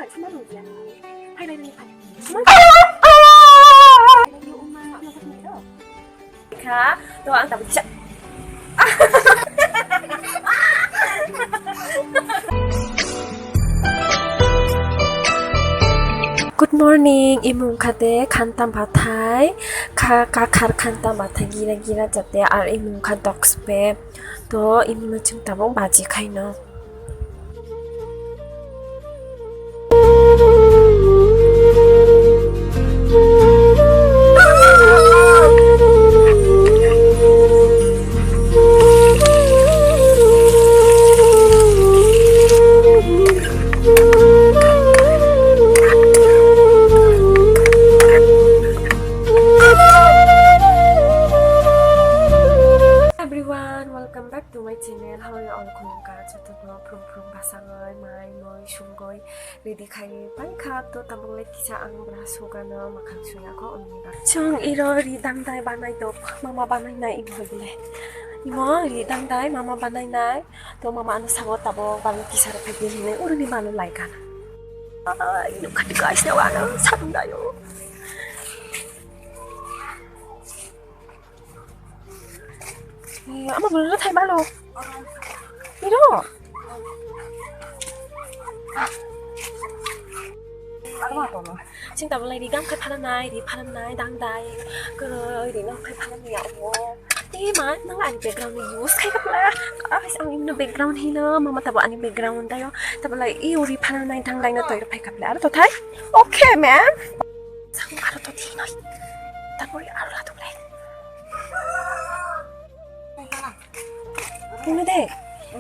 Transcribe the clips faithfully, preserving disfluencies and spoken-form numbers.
Kha, to ang tabuk kisa. Good morning, imung khate khantam bathai, kha kakhar khantam bathai gira gira jate ar imung kha dokspe. To imung no chwng tabuk baji khaino. Everyone, welcome back to my channel. How are you all? Khulumkha, jotono phrum phrum bwsangwi, mai, moi, sungwi ready khai paikha. To tabuk le kisa ang brush sugano, makhang suya kho, omni ba. Chwng iro ri dangdai banai tok, mama banai nai imo bole. Imo ri dangdai mama banai nai. To mama ano sabo tabuk bang kisa rok khai hinwi uruni manu laikha. Ai, nukha di guys, na wano sandai o. Eh, ama bwrwi no thai malo. Iro. Chwng tabuk lai ri gam khai phalanai, ri phalanai, dangdai. Kwrwi ri no khai phalanai ya omo. Eh, ma, nang ani background ni use khai ka pla. Guys, ang imno background hino, mama tabuk ani background dayo. Tabuk lai i uri phalanai, dangdai no toiro phai ka pla. Aro to thai? Okay, ma'am. Sang aro to thinoi. Tabuk aro la tabuk lai. Tino de.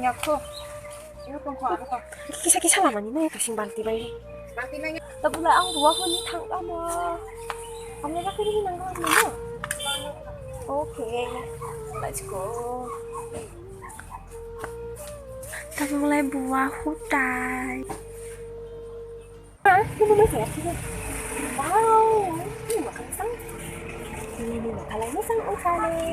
Nyakho. Ino tongkho aro to. Kisa kisa lama ni nai kasing balti bai. Balti nai. Tabuk lai ang buwa huni thang kamo. Ang ya kiri nang kamo. Okay. Let's go. Tabuk lai buwa hutai. Wow, ini makan pisang. Ini makan pisang utale.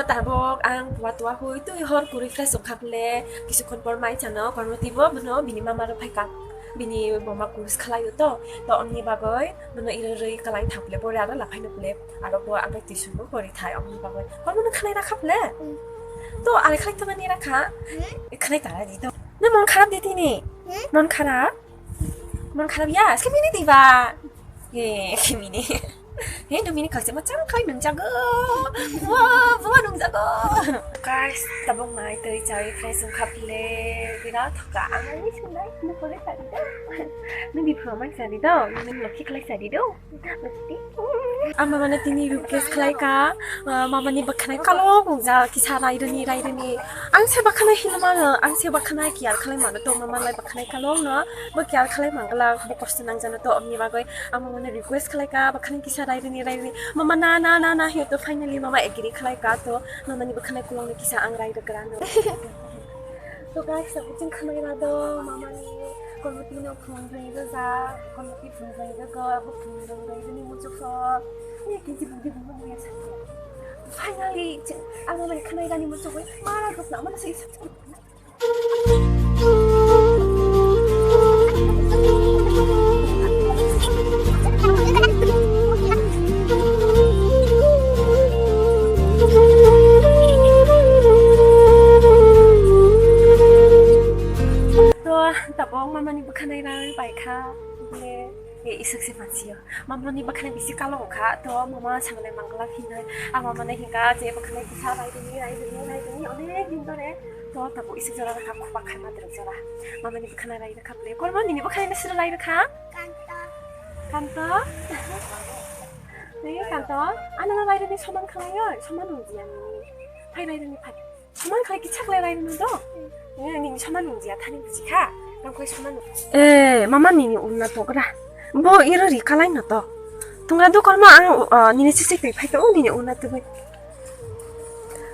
Tabok ang buwa tuwa hui twi hor kwrwi fresh wngkha bwle, kisukhon por mai chano kormo twibo bono bini mama rok phaikha, bini boma kurus khwlaio to, to ongni bagwi bono iro rwi kwlai thang bwle, pore aro laphaino bwle, aro bo ang bai tuition bo pori thai ongni bagwi. Kormo no khwnai rakha bwle? To are khwlai tongmani rakha? Khwnai tara di to. Nang mon kharap di tini? Mon kharap? Mon kharap ya? Aske mini diba? Ye, mini. He, do mini khakse ma chang khai nung jago. Wa, wa nung jago. Guys, tabuk nai tei chai fresh wngkha bwle. Bira thoka ang ani sunai. Nung kore sari do. Nung di phama sari do. Nung lokhi khlai sari do. Ama mane tini request khlai ka, ah, mama ni bwkhanai kalok wngjak kisa rai rwni, rai rwni. Ang se bwkhanai hinwi mano, ang se bwkhanai kiyar khlai mano to mama lai bwkhanai kalok no, bo kiyar khlai mangla, bo kosto nangjano to omni bagwi ang mama no request khlai ka, bwkhanai kisa rai rwni, rai rwni. Mama na, na, na, na, hiyo to finally mama agree khlai ka to mama ni bwkhanai kolong no kisa ang rai rwgra no. To guys, tabuk chwng khwnai rado mama ni. Komiti no phungrwi rwjak, komiti phungrwi rwgo, abo phungrwi rwini muchukho. Ni kinsi budi bumung ya sakhe. Finally, chwng abo mai khwnai rani muchukwi mara rwkna mano se. To, tabuk mamani bwkhanai rang bai kha, bile, e, isuk se mansiyo. Mamani bwkhanai bisi kalo kha, to mama sangle mangla hinai, a mamani hinga je bwkhanai kisa rai dini, rai dini, rai dini, onek din dore. To, tabuk isuk jora rakha, khubak khai madruk jora. Mamani bwkhanai rai rakha bile, korma nini bwkhanai na sira rai rakha? Kanto. Kanto? Ni kanto? Ano na rai dini soman khalai oi, soman nung jiya ni. Phai rai dini phai. Soman khai kichak lai rai rwno do. Nini, nini sama nungjiya thani buji kha. Nang koi sama nung. Eh, mama nini unna togra. Bo iro ri kalai no to. Tunga do korma ang, uh, nini sisi twi phai to, nini unna twi.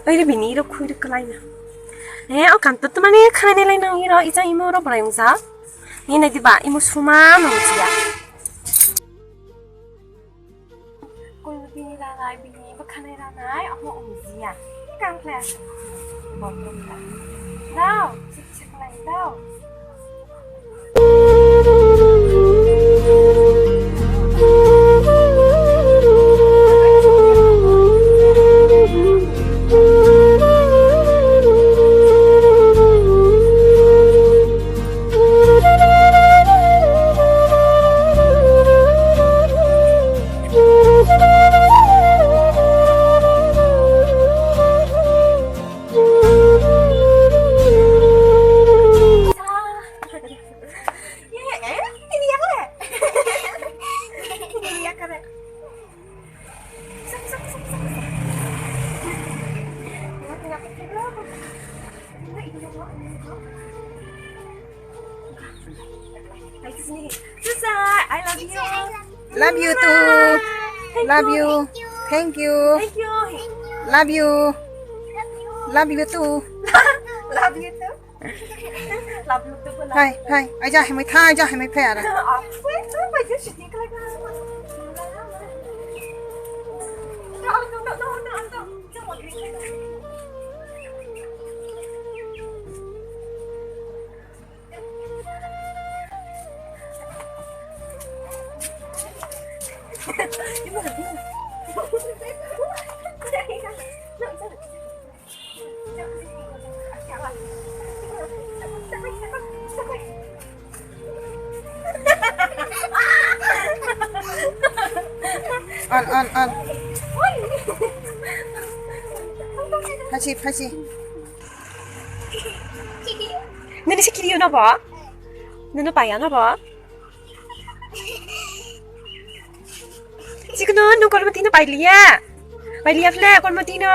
Ai re bini iro khui ri kalai na. Eh, o kanto to mane khanai lai nang iro, ija imo ro brai ungja. Ni nai diba, imo suma nungjiya. Kul bini ranai, bini bwkhanai ranai, omo wngjiya. Kam khlai aswk. Bo wngkha. Dao, chik chik lai dao. Susar, I love you. Love you too. Thank Love you. you. Thank you. Thank you. Love you. Love you too. Love you too. Love you too. Hai, hai. Aja hemai tha, aja hemai phe ara. Ah, wait, wait, wait, just shooting like that. On, on, on. Phaisi, phaisi. Nini se kiriyo na ba? Nini paya na ba? Chikno, no kormo tino pailiya. Pailiya phle kormo tino.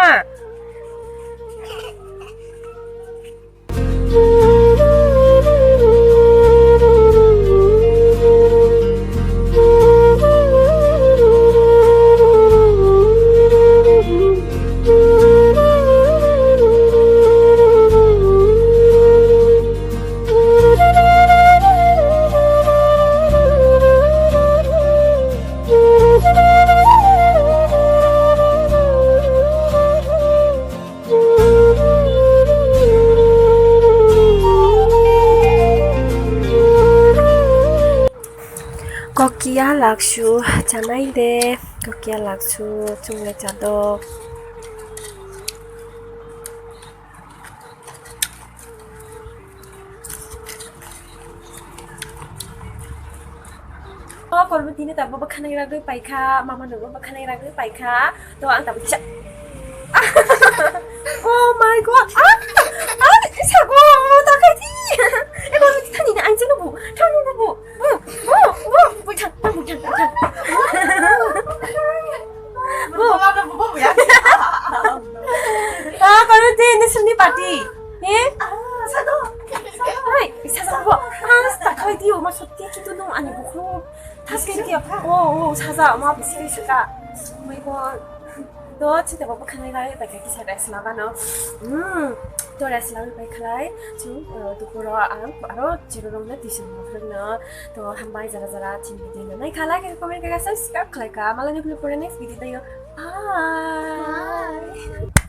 Kokia laksu chanai de, kokia laksu chungle chadok. O kormo tini tabuk bwkhanai ragwi paikha, mama nogo bwkhanai ragwi paikha. To ang tabuk cha. Oh my God. Ah! Ah! Sago! Takai di! Ego thani na ang chino bu. Thani na bu. Bu, bu, bu, bu, thang, thang, bu, thang, thang. Bu. Ah, kami tu ini seni party. Eh? Hai, sago bu. Ah, takai di, ma sotti kitu nung ani buku. Thaskai ki. Oh, oh, saja ma bisi suka. Oh my God. To chita ba bwkhanai lai bai kha kisa rest labano. Hmm. To rest lawi bai khalai. Chu, uh, dukuro ang aro chirurungno tuition ma phwrwngno. To hambai jara jara chin video no nai khalai comment kha subscribe khalai kha. Malani phuru pore next video tayo. Bye. Bye.